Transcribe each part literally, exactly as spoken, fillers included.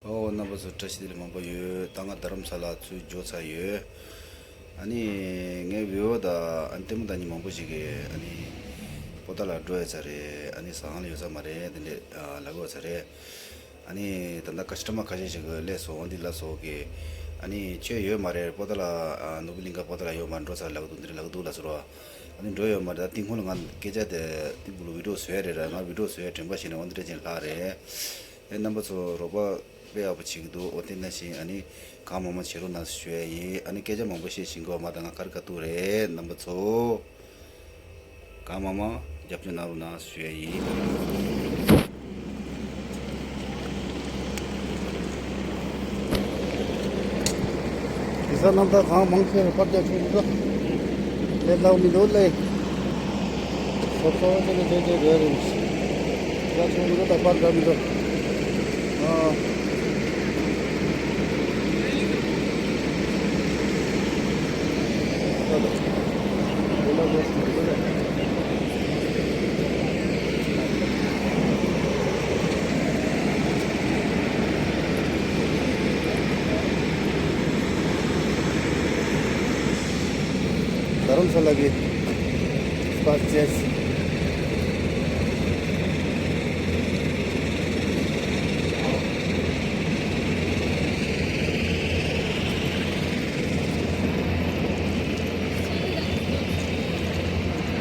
ཨོ། རྣམ་པ་ཚོ་བཀྲ་ཤིས་བདེ་ལེགས་མང་པོ་ཡོད། ད་ང་རྡ་རམ་ས་ལ་ཚུར་འབྱོར་ཚར་ཡོད། ཨ་ནི་ངའི་བི་ཨོ་དང་ཨ་ནི་ལྟད་མོ་ལྟ་མཁན་མང་པོ་ཞིག་གིས་ཨ་ནི་པོ་ཏཱ་ལ་འགྲོ་ཡ་ཚར་རེད། ཨ་ནི་ཟ་ཁང་ལ་ཡོད་ས་མ་རེད། དེ་འདྲས་ལབ་ཡོད་ས་རེད། ཨ་ནི་ད་ལྟ་ཀ་སི་ཊ་མར་ཁ་ཤས་ཤིག་གིས་སླེབས་སོང་། འོ་འདི་ལབ་སོང་གི། ཨ་ནི་ཆོས་ཡོད་མ་རེད། པོ་ཏཱ་ལ་ནོར་བུ་གླིང་ག་པོ་ཏཱ་ལ་ཡོད་མ་རེད། འགྲོ་ཚར་ལབ་གི་འདུག་འདི་འདྲས་ལབ་གི་འདུག་ལབ་སོང་ར། ཨ་ནི་འགྲོ་ཡོད་མ་རེད། ད་དེ་སྔོན་ལ་ང་སྐད་ཆ་དེ་དེ་བུ་ལ་བི་ཌི་ཡོ་བཟོ་ཡ་རེད་ར། ང་བི་ཌི་ཡོ་བཟོ་ཡ་དྲན་པ་ཤེས་ནས་འོ་འདི་འདྲས་ཅིག་ལྷག་རེད། ཨེ་རྣམ་པ་ཚོ་རོགས་པ་དཔེ་ཡག་པོ་བྱེད་ཀྱི་འདུག་འོ་དེ་ནང་བཞིན་ཨ་ནི་གང་མང་མང་བྱེད་རོགས་གནང་ཞུ་ཡ་ཡིན། ཨ་ནི་སྐད་ཆ་མང་པོ་བཤད་བཞིན་གོ་མ་ད་ང་ཀར་ཀ་ཏུ་རེད། རྣམ་པ་ཚོ་གང་མང་མང་རྒྱབ་སྐྱོར་གནང་རོགས་གནང་ཞུ་ཡ་ཡིན། གེ་སར་རྣམ་ཐར་གང་མང་ཆེ་བ་པར་རྒྱག་ཆོག་གི་འདུག་ལས་སླ་པོ་མི་འདུག་ལས། སོབ་སོབ་ཅིག་ལ་བྱས་བྱས་དགོས་རེད། ཡ་ཆུང་མི་འདུག་ད་པར་འདྲ་མི་འདུག་ཨ། རྡ་རམ་ས་ལ་གི་སྤ་ཅེས།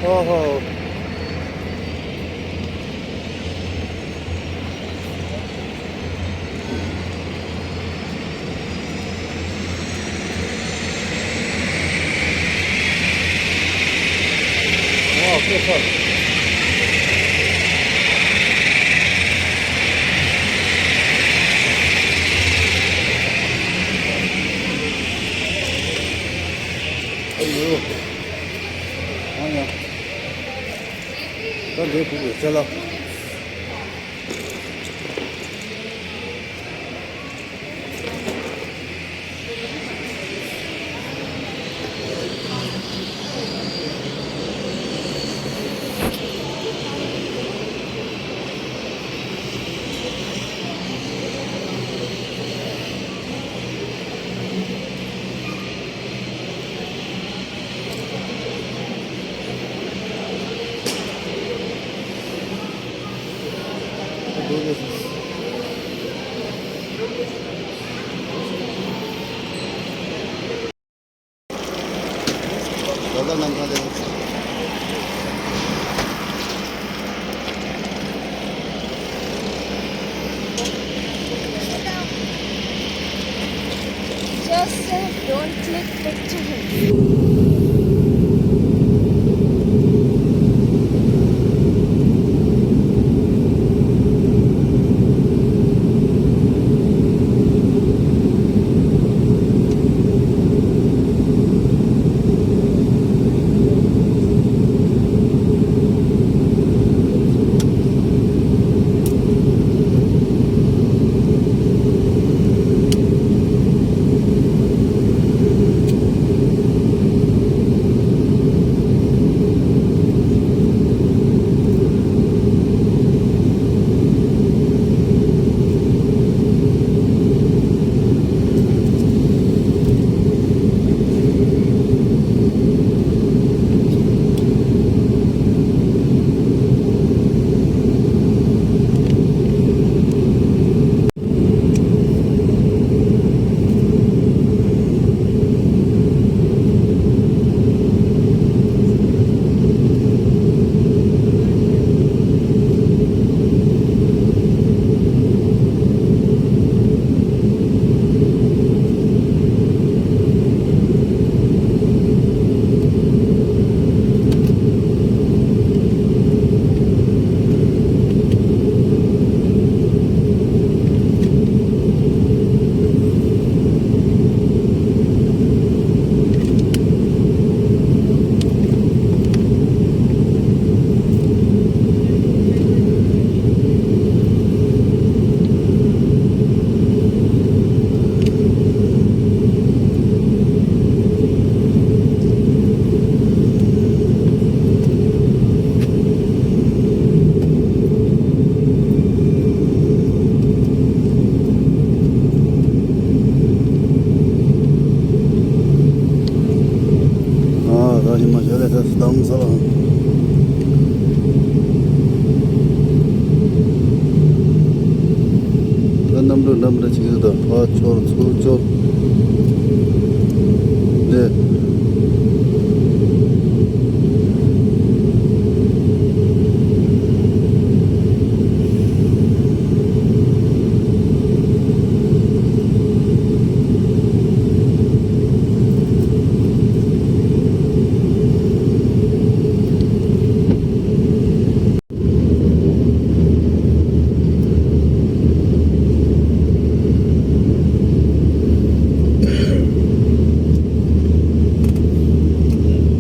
ཨོ་ཧོ། ཨོ་ཁེ་སར། ཨ་ཡོ། ཨ་ཡ། ད་འདི་བུ་གུ་ཚེ་ལ། Just save, don't click picture. འགྲོ་འགྲམ་འདྲ་ཅིག་རེད་ད། ཕར་འཕྱོར་ཚུར་འཕྱོར། འདི།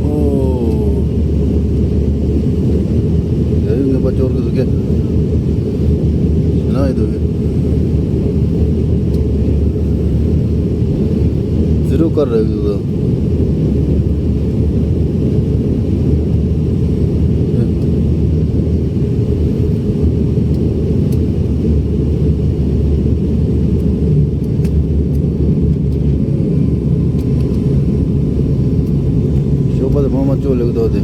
ཨོ། ཡ་ཡུལ་ངན་པ་སྐྱོར་གི་འདུག་གས། ཞེད་སྣང་ཡི་འདུག་གས། ཛི་རོ་ཀར་རེད་འདུག་ཞོགས་པ་དེ་མ་མ་ཅོ་ལེགས་མདོག་དེ།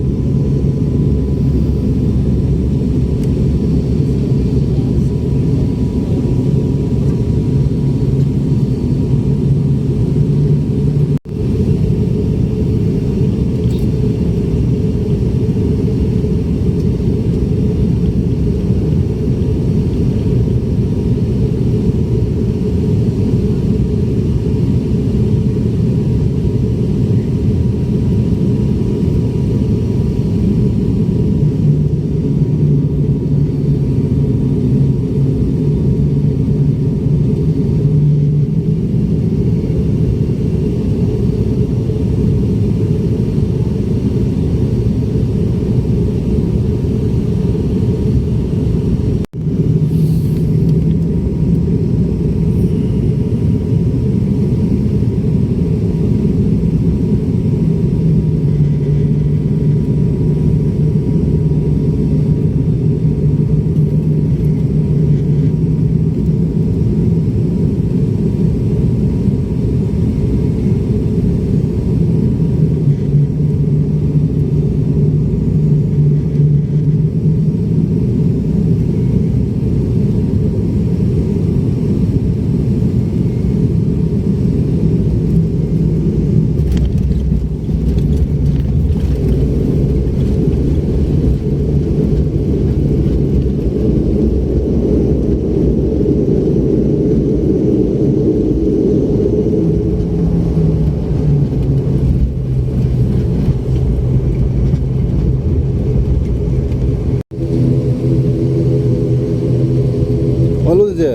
ཨ་ལོ་ཟེ།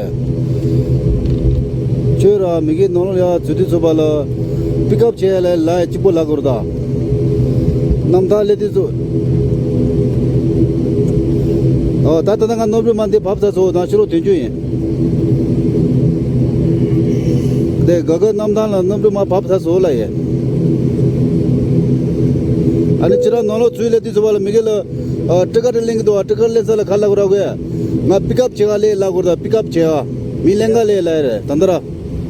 ཁྱོད་ར་མི་གི་ནང་ལ་ཡ་ཚུད་དུས་ཚོད་པ་ལ། པིག་ཨབ་བྱས་ལ་ལ་གཅིག་པོ་ལ་གོར་ད། གནམ་ཐང་སླེབས་དུས་ཚོད། ཨོ་ད་ད་ད་ང་གནམ་གྲུ་མ་འདི་བབས་ཚར་སོང་། ད་ཕྱི་ལོགས་ཐོན་རྒྱུ་ཡིན། དེ་ག་ག་གནམ་ཐང་ལ་གནམ་གྲུ་མ་བབས་ཚར་སོང་ལ་ཡ། ཨ་ནི་ཁྱེད་རང་ནང་ལོགས་ཚུད་སླེབས་དུས་ཚོད་པ་ལ་མི་གི་ལ། ཨ་ཊི་ཀཊ་ལེན་གི་འདུག་ཨ་ཊི་ཀཊ་ལེན་ས་ལ་ག་ལ་གོ་ར་གོ་ཡ། ང་པིག་ཨབ་བྱེད་ག་ལེ་ལ་གོ་ར་ད། པིག་ཨབ་བྱེད་ག་མི་ལེན་ག་ལེ་ལ་ཡ་རེད་ད་འདི་ར།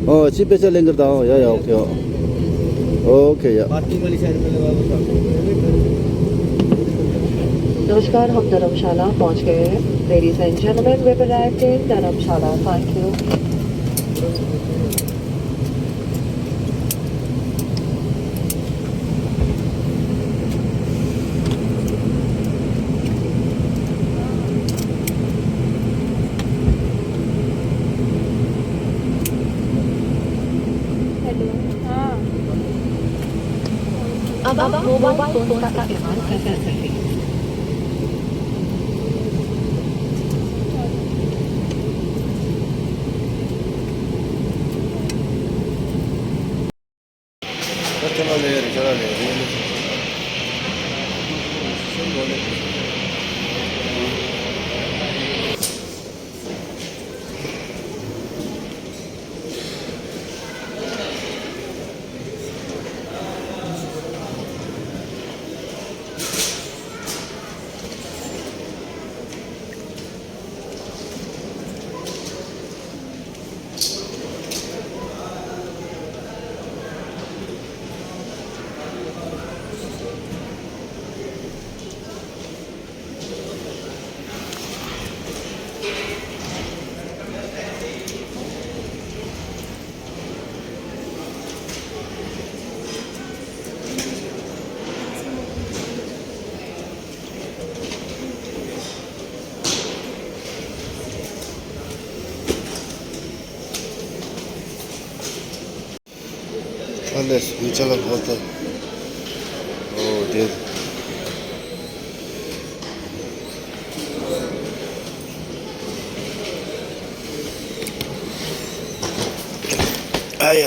ཨོ་ཕྱི་པེ་ས་ལེན་གི་ར་ད། ཨོ་ཡ་ཡ་ཨོ་ཁེ་ཨོ། ཨོ་ཁེ་ཡ། पार्किंग वाली साइड में लगा हुआ था। नमस्कार, हम धर्मशाला पहुंच गए हैं। Ladies and gentlemen, we've arrived in Dharamshala. Thank you. Hello. हाँ। अब आप मोबाइल फोन का इस्तेमाल कर सकते हैं। ལས་མི་ཅ་ལག་ཧོལ་ད། ཨོ་དེ། ཨ་ཡ།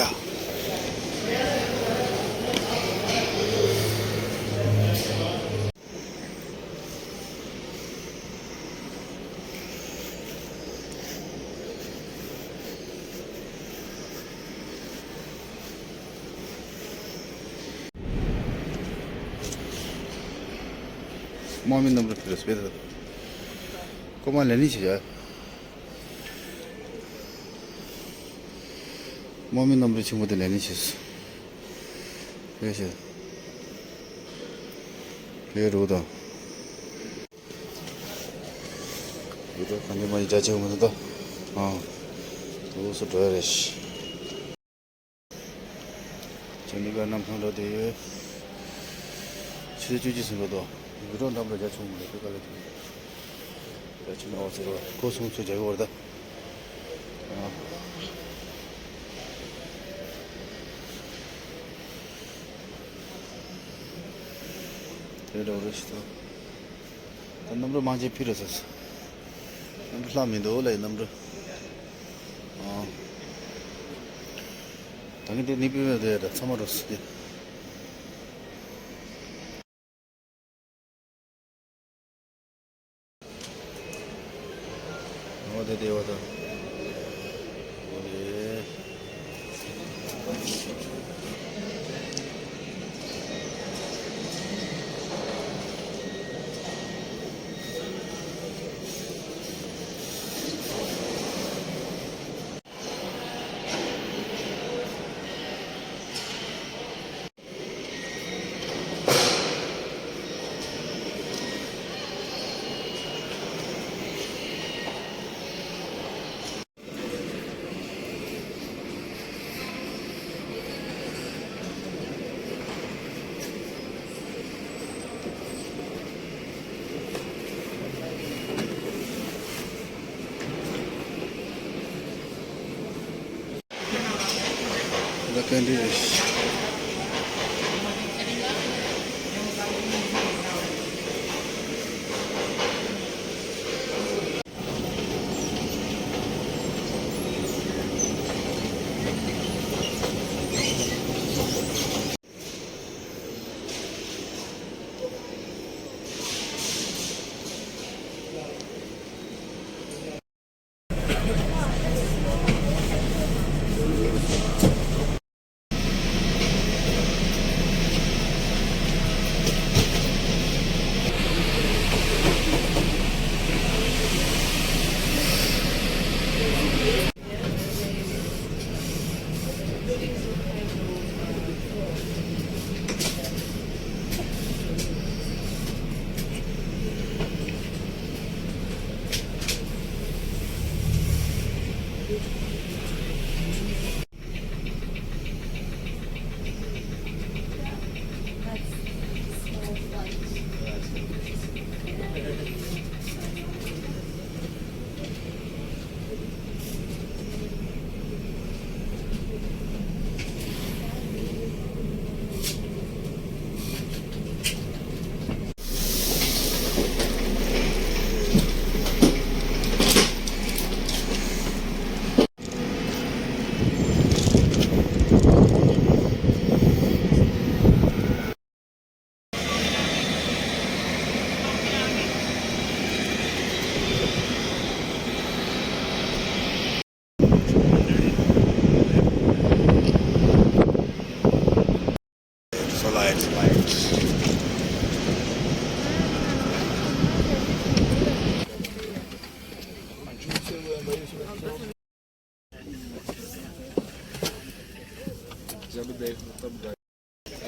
དམག་མི་རྣམ་པ་ཕེབས་པ་དང་། ཁོ་མ་ལེ་ནི་ཆེ་ཡ། དམག་མི་རྣམ་པ་ཆེན་པོ་དེ་ལེ་ནི་ཆེ། ཕེབས་ཤིག་ཕེབས་རོགས་དང་། ཡུ་རོབ་གང་གི་མ་ཡི་རྒྱ་ཆེ་མི་འདུག་ད། ཨང་། འུ་སུ་འགྲོ་ཡ་རེད་ཤི། ཆེན་ནི་ག་གནམ་ཐང་འགྲོ་དེ་ཡོད། ཕྱི་ཚེས་བཅུ་གཅིག་ཟིན་པ་དོ། ཡུ་རོབ་འགྲམ་ལ་རྒྱ་ཆུང་མི་འདུག་ག་ལ་དེ། རྒྱ་ཆེན་ཨོ་ཟེར་བ་ཁོ་སུང་ཚོ་རྒྱ་གི་བར་ད། ཨང་། དེ་འདྲ་བོ་རེད་ཤི་ཐོ། ད་གནམ་གྲུ་མང་ཆེ་ཕི་རུ་ཟེར། གནམ་གྲུ་ལྷག་མི་འདུག་ལ་ཡི་གནམ་གྲུ། ཨང་། ད་གིན་དེ་ནི་པི་མེད་དེ་ད་ཚང་མ་རུ་སི་དེ། ཨོ་དེ་དེ་བ་ད། ཨོ་དེ།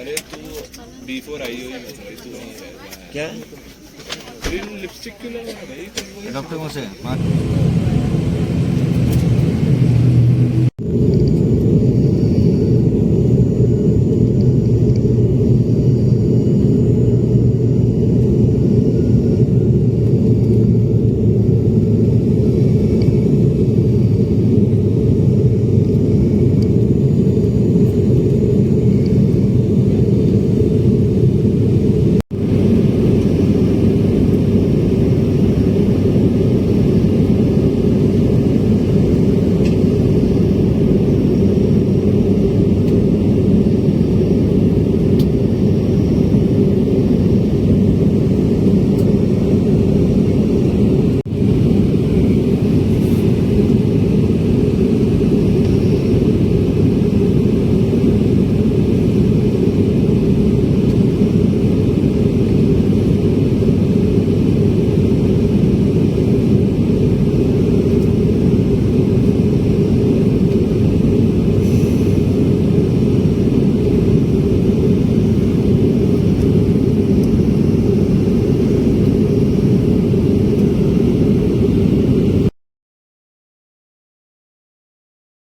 अरे तू बिफोर आई हो या नहीं, तू नहीं है। क्या? ग्रीन लिपस्टिक क्यों लगा है भाई? डॉक्टर कौन से?